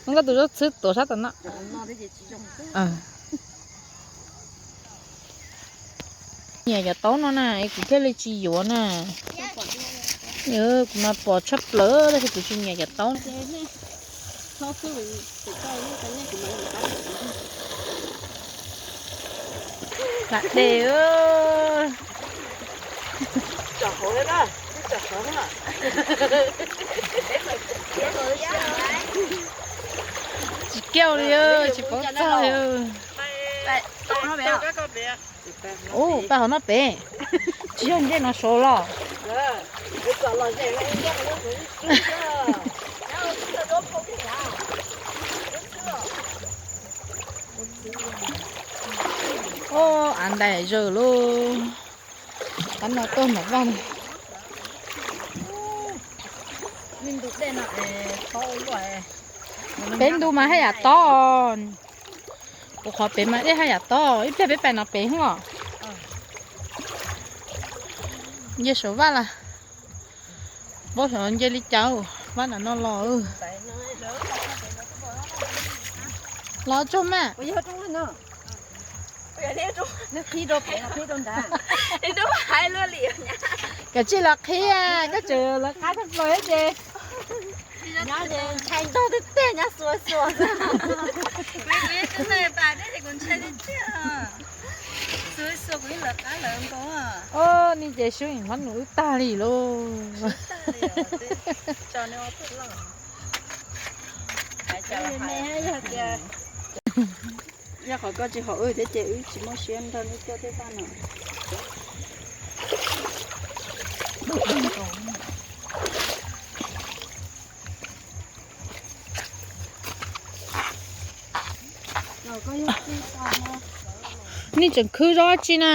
Nkauj tus zaub txhwb tuav sab tom no. Nyiam cov taub no na es kuv thiaj li tsis yuav na. Kuv mas pom tshaj plaws tab sis kuv tsis nyiam cov taub. Lam de. Tsis kiaj li, tsis paub txog li. Ub, paj hauv no pem, tsis yog ncej no saud los? Ub, av ntais zawg lauj. Qab no tuaj mam vaj. Peb ntu mas haj yam tob. Kuv qhov pem mas dej haj yam tob, ib pliag peb pais no pem os. Nce saum vaj las. Paub xyov nce li cas, vaj nram no los. Los tsuag mas. Kav tsij los qhib, koj tseem lawv qab tag plaws ces. Nyob ces ntshai ntog tiag tiag, nyob xuas xuas. Os, nej ces sub hmab nus wb tag li lauj. Yog qhov koj tsis haum wb thiab ces wb tsis muaj siab nrog nej tuaj tej vaj no. Nej tseem khwb zaub dab tsi na?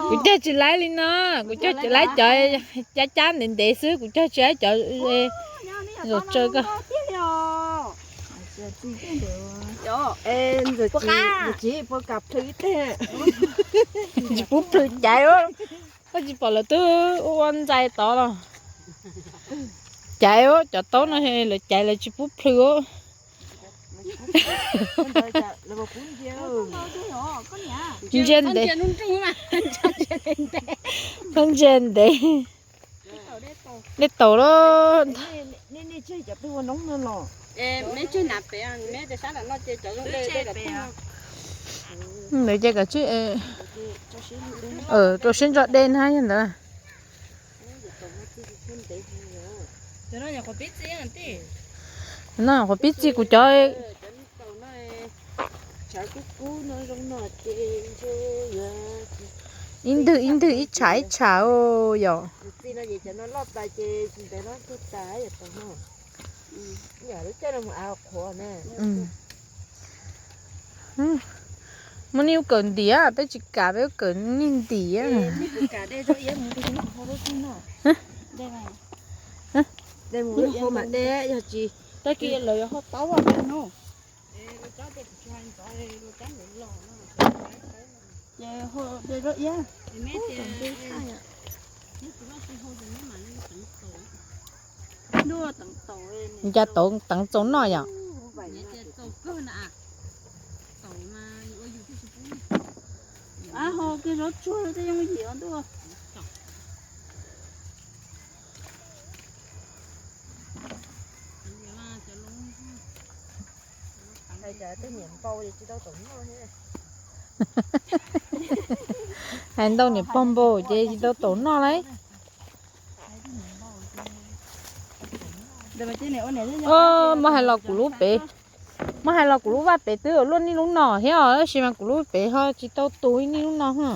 Kuv cog tsis laib li no, kuv cog tsis laib cov cab cab ntev ntev xwb, kuv cog tsis laib cov zaum tsawg koj. Ntxawm tsis puas kam plhws ib teg, tsis pub plhws caiv. Koj tsis pom lawv twb ua ntxais tod los? Caiv, cov taub no lawv caiv lawv tsis pub plhws. Ntsia ntev, ntsia ntev. Dej taus lawm. Ntawd ces kav tsij rau siab ntso dej na yog ntawd. No qhuav pib txi kuv cov. Ib ntwg ib ntwg ib tshav ib tshav yom. Muaj nej ua kawm ntiav, peb tsis kam, peb ua kawm nej ntiav. Cas tau teev txaus noj yom? Hais ntau niam pog npaum ces tsis tau taus noj lauj. Muab hais los kuv lub pem, muab hais los kuv lub vaj pem twb luaj nej lub no thiab os, tab sis mas kuv lub pem ho tsis tau tu nej lub no.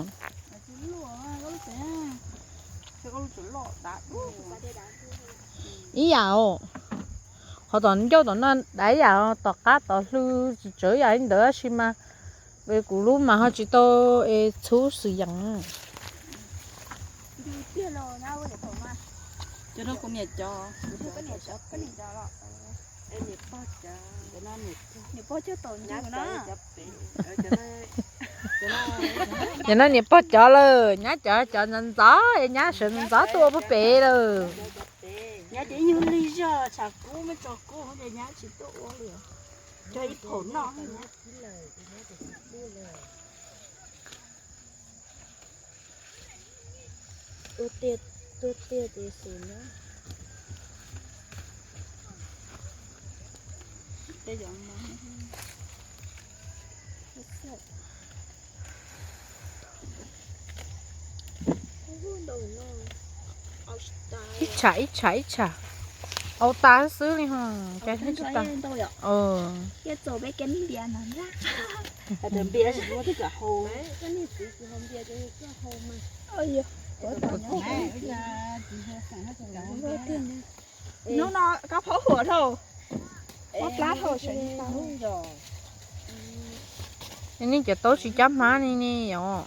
Ib yam os, qhov tom ncauj tom no dav ib yam, tom qab tom hlw tsis tsawv ib yam li ntawd tab sis mas kuv lub mas ho tsis tau es txhub xwm yees. Cov no kuv niam cov. Niam pog cog taum ntuj no. Cov no niam pog cov lawm, nyab cov cov ntxov ntxov, nyab sawv ntxov ntxov tuaj ua pem lawm. Nyab ces ib nyuag lig zog tshav kub muab tso kub ces nyab tsis tuaj ua li. Cog ib phaum noj. Tua tiag, tua tiag ces xus na. Ib tsham ib tsham ib tsham. Au tas xwb li ho. Cas thiaj tsis tas. Hnub no koj phob huam dhau, phob plab dhau sawv. Nej cov taub tsis cab hmab li ne yom?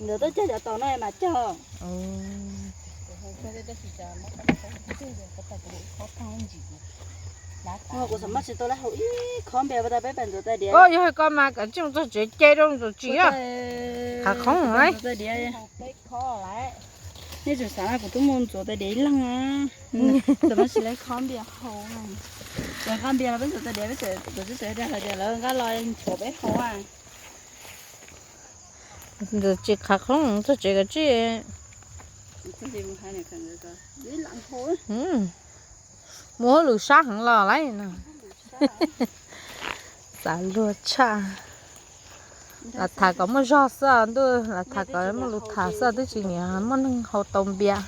Los ntawd tuaj cog cov taum no mas cog. Kuv xav maj tsis tau lab hau ib khob npias tas peb pem ntxuav tais diav. Yog hais koj mas kav tsij mus txog tsev ce rau ntxuav tsis a. Hav qhoob tais diav. Nej tseem xav kuv twb mus ntxuav tais diav ib leeg. Txawm maj tsis lab khob npias hau. Lawv nqa npias los peb ntxuav tais diav, peb txawm txawm dag hais tias lawv nqa los nchuav peb hau. Ntxuav tsis, hav qhoob txog tsev kav tsij. Mus hauj lwm sab heev los lawm no. Xav luag tshaj. Lam tham kom muaj zog xwb ntuj, lam tham kom muaj lus tham xwb twb tsis niam muaj neeg haus tau npias.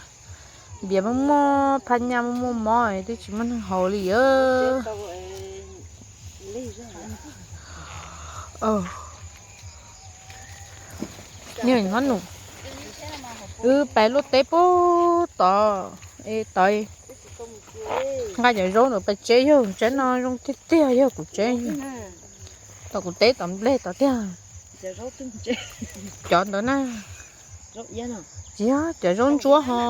Npias muaj muaj phaj nyaj muaj muaj mob twb tsis muaj neeg haus li. Nyob num, wb pais luaj teb puag tod, tod nqa cov zaub ntawm pais tsev, yog tsev no zoo tiag tiag, yog kuv tsev. Tom kuv teb tom nplej tod tiag. Cov ntawd na. Tsis yog cov zaub ntsuab ho.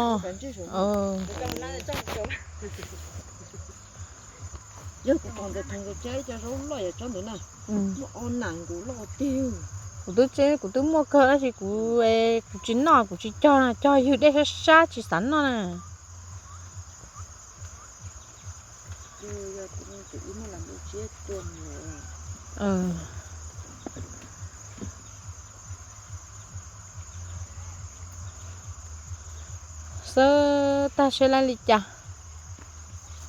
Yog kuv pom ntawm tog ntawd tsev cov zaub loj yam tsob ntawd na, muaj ob nam nkaus loj tiag. Kuv twb tsev kuv twb muaj kawg tab sis kuv, kuv tsis noj kuv tsis cog, cog ywg dej sab sab tsis xav noj na. Xawb tag seb lab li cas,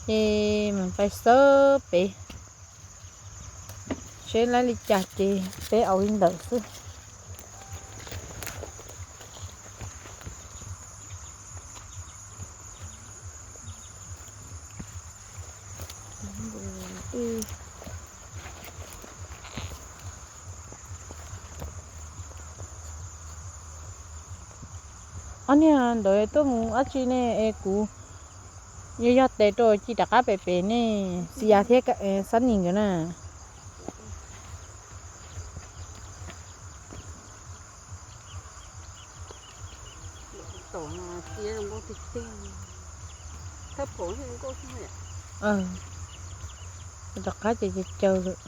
ces mam pais xawb pem. Seb lab li cas ces peb au li ntawd xwb. Ob niag ntawd tuaj mus dab tsi ne es kuv yog yog tes rau ci rov qab pem pem ne, Xi Ya thiab Xab Nis nkawd na. Rov qab ces caw caw lawm.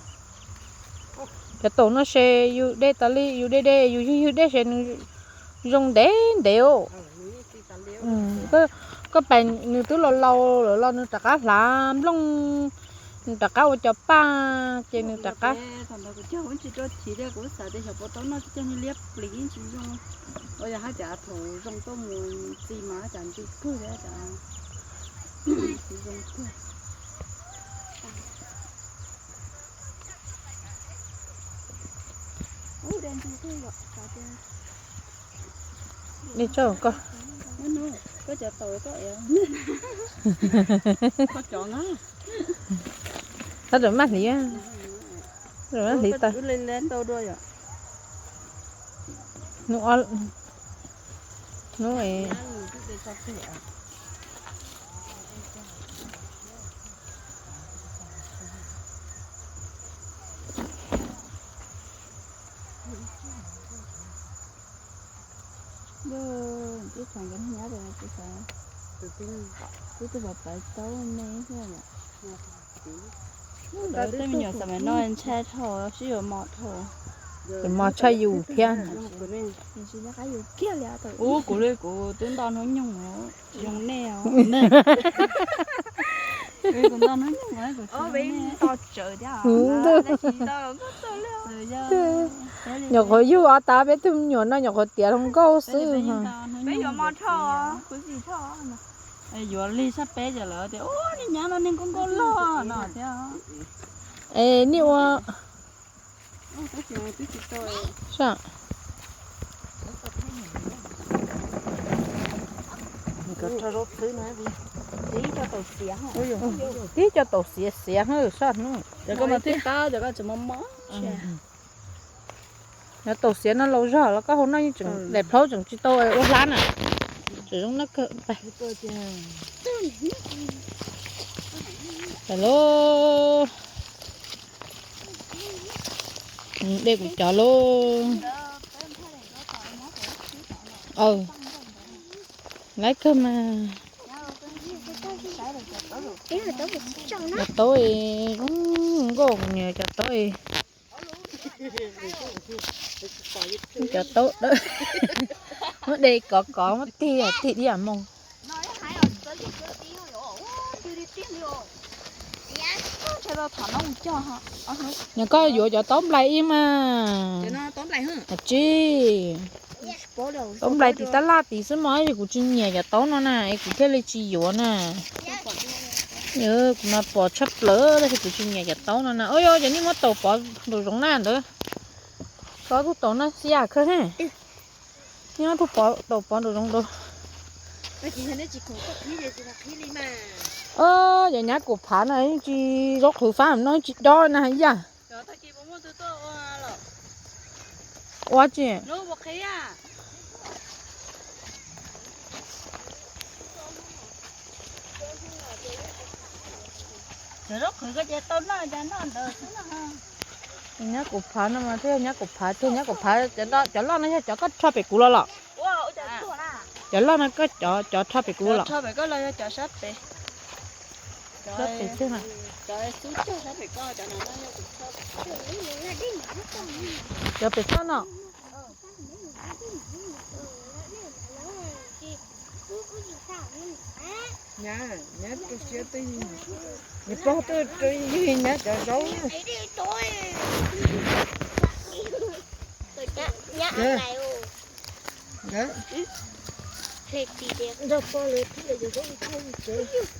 Cov taum no ces yus de tas li, yus de de yus ywg ywg dej ces nws zoo ntev ntev. Koj pais nws twb laus laus lawm los nws rov qab hlav nplooj, nws rov qab ua cov paj ces nws rov qab. Thaum ntawd kuv cog kuv tsis rau chiv tias kuv xav tias xyov puas tau noj, cog niag liab pliv tsis zoo. Ua yog hais tias thaum zoo tuaj mus txi mas cas ntxim kawg li cas. Tsis zoo kawg. Ub, de ntsis twg yom, xav tias. Dej tsaug koj. Koj cov tau koj ev. Koj cov na. Tab tom maj hliv, tab tom maj hliv tawm. Ntau dua yom. Hnub, hnub es. Yog twb thaum nkawd nyab tus tus Kuv tus pov pawv tau me xwb. Tej me nyuam xam no ntshai dhau, sib yuav mos dhau. Mos tshaj yus thiab. Ub, kuv li kuv twb nto hnub nyoog, zoo nej os. Kuv nto hnub nyoog, kuv nyuam qhuav yug ob tag peb tug me nyuam no nyuam qhuav tiav hluas nkauj xwb. Peb yuav mos dhau, kuv tsis dhau. Yuav lig sab peb ces lawv tias, ub, nej nyab no neeg nkauj nkauj loj no thiab. Es nej ua tib co taus xiav xiav saj hnub. Cov koj mas twb qab, cov koj tseem mos mos. Nov taus xiav no laus zog los koj hau no yeej tseem daim plhaub tseem tsis tau ua hlab na. Tseem zoo na kawg. Hello. De kuv cov lauj. Laiv kawg mas. Cov taub, nkauj kuv niam cov taub. Cov taub dawb. Muab de kov kov muab tig tig diam mus. Nws koj yuav cov taub nplai ib mas. Tsis, taub nplai tiv tab laj tiv xwb mas, kuv tsis nyiam cov taub no na es kuv thiaj li tsis yuav na. Kuv mas pom tshaj plaws tab sis kuv tsis nyiam cov taub no na. Ua yog cov nej muab taus pov nraum zoov na ntawd. Tso tub taus na xia kawg. Nej muab tub taus pov nraum zoov ntawd. Cov nyab kaum phav no yeej tsis zaub qhwv fab no tsis dob na yaj. Ua tsi? Nyab kaum phav no mas thiaj nyab kaum phav thiaj nyab kaum phav. Cov loj no yog cov koj rho pem kuv los los? Cov loj no koj cov rho pem kuv los? Cov pem toj no. Nyab, nyab rau siab twb, nws pog twb rau yig nyab cov zaub.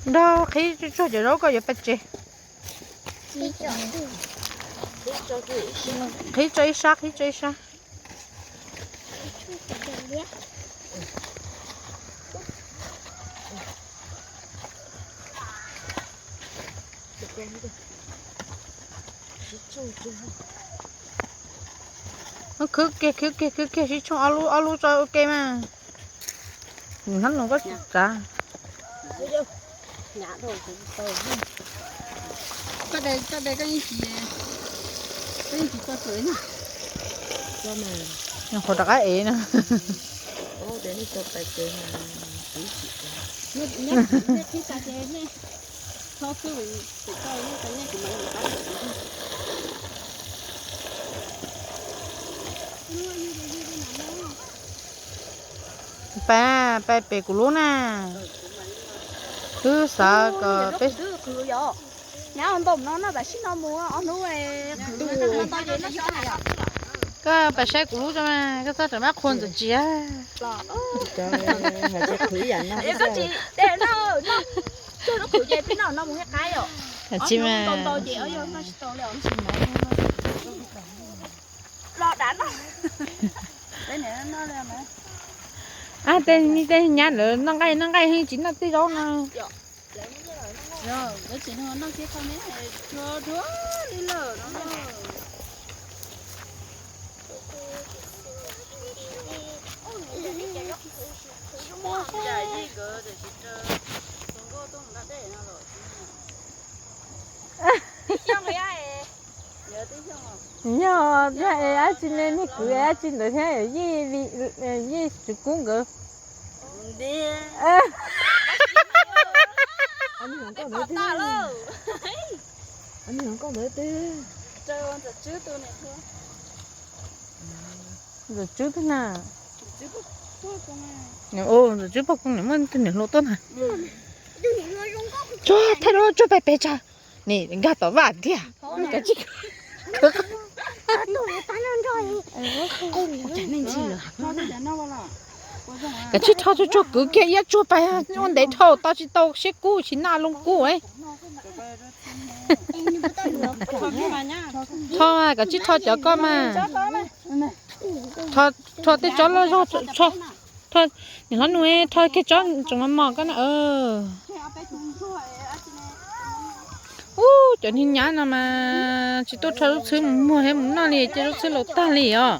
Nrog qhib tsuag cov zaub koj yuav pais tsev. Qhib tso ib sab, qhib tso ib sab. Khwb kiag, khwb kiag, khwb kiag, sib tshooj ob lub, ob lub tso ua ke mas. Hnab no koj tsis txav. Koj de, koj de, koj yeej tsis, koj yeej tsis txog txawv na. Nyuam qhuav rov qab ev na. Pab, pab pem kuv lub na. Twb xav kom peb Koj pab saib kuv lub tso mas koj txhob rawm mab qhua ntxim txias. Tsis mas. Tej nyab lawv noj nqaij noj nqaij heev tsis noj tej zaub no. Yog thiab es dab tsi ne, nej kwv dab tsi ntawd thiab, yij, yij tswv kub nkawd. Ntxawm Tswb twb na. Ntxawm Tswb pog koob niam muaj tus niam hluas tuaj na. Tsuag thaij duab tsuag pais pem tsag. Nim nkag tom vaj tiag. Kav tsij rho tsuag tsuag kwv kiag iab tsuag pais ua ntev dhau tau tsis tau siab kub tsis naj loo kub. Tho mas, kav tsij tho cov koj mas. Tho tej tsob loj zog, tho, niam hlob Nuj, tho kiag tsob tseem mos mos koj na. Ub, cov niag nyab no mas tsis tuaj rho zaub txhwb mus muag thiab mus noj li, ces zaub txhwb laus tag li os.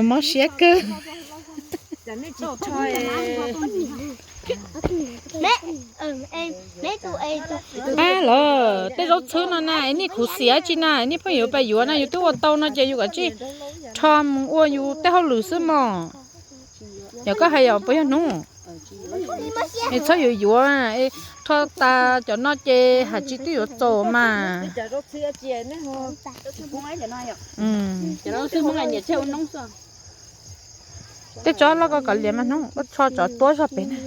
Mob siab kawg. Ab los, tej zaub txhwb no na, nej khuv xim tsi na, nej pheej yuav pais yuav na, yus twb ua tau no ces yus kav tsij rho mus ua yus tej hauj lwm xwb mog. Yog koj hais yog puas yog hnub? Es txhob yuav yuav, rho tas cov no ces hais tsis twb yuav txaus mas. Tej tsob loj koj kov liam mas hnub, koj rho cov tuab zog pem na.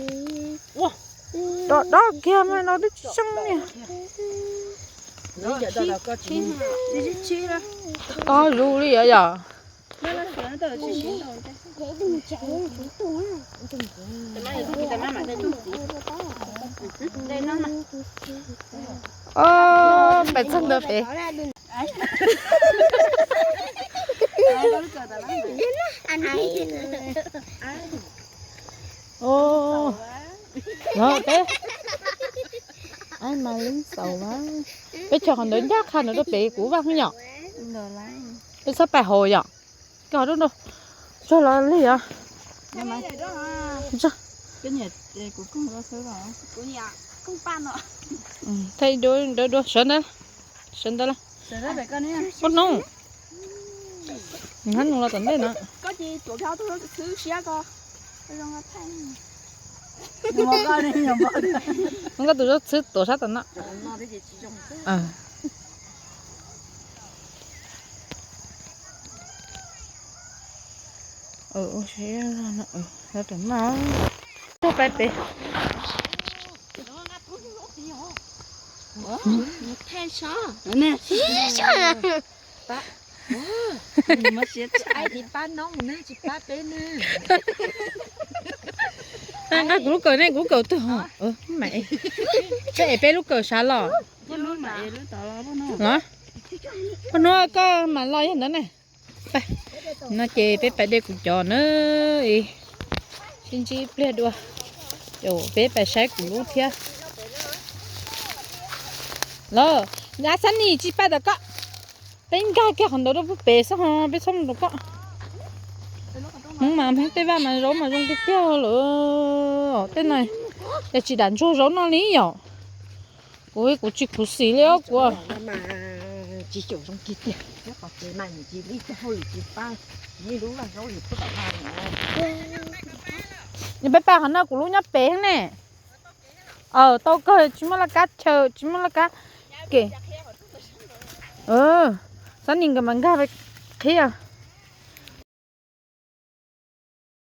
Dob dob kiag mas no twb tseeb li. Tob zus li yom. Pais txog ntawd pem. Los peb, peb chaws qhov ntawd ncaj qha ntawd rau pem kuv vaj yom. Peb txhob pais haus yom. Koj rau, txog los li os. Thaij dua dua sawv ntawd, sawv ntawd. Poj hnub, nws hab nus los tom ntej no. Nkauj tus zaub txhwb tuav sab tom no. Pais pem. Nqa kuv lub kawm ne, kuv lub kawm twg? Peb es peb lub kawm sav los. Los, poj hnub koj mam los yog ntawd ne. No ces peb pais de kuv cov na, sib ntsib pliag dua, ces peb pais saib kuv lub thiab. Los, ab Xab Nis tsis pais tom koj. Peb nkag kiag qhov ntawd rau pem xwb ho peb txhob mus rau koj. Hmoob mas Hmoob tej vaj mas zaub mas zoo tiag tiag lawm. Tej no ces tsis dam ntsuag zaub noj li yom. Kuv, kuv tsis khuv xim li os kuv. Peb pais qhov no kuv lub nyob pem ne. Aw, tau kawg, tsis muaj laj kab chaw, tsis muaj laj kab kem. Xab Nis nkawd mas nkag qhib.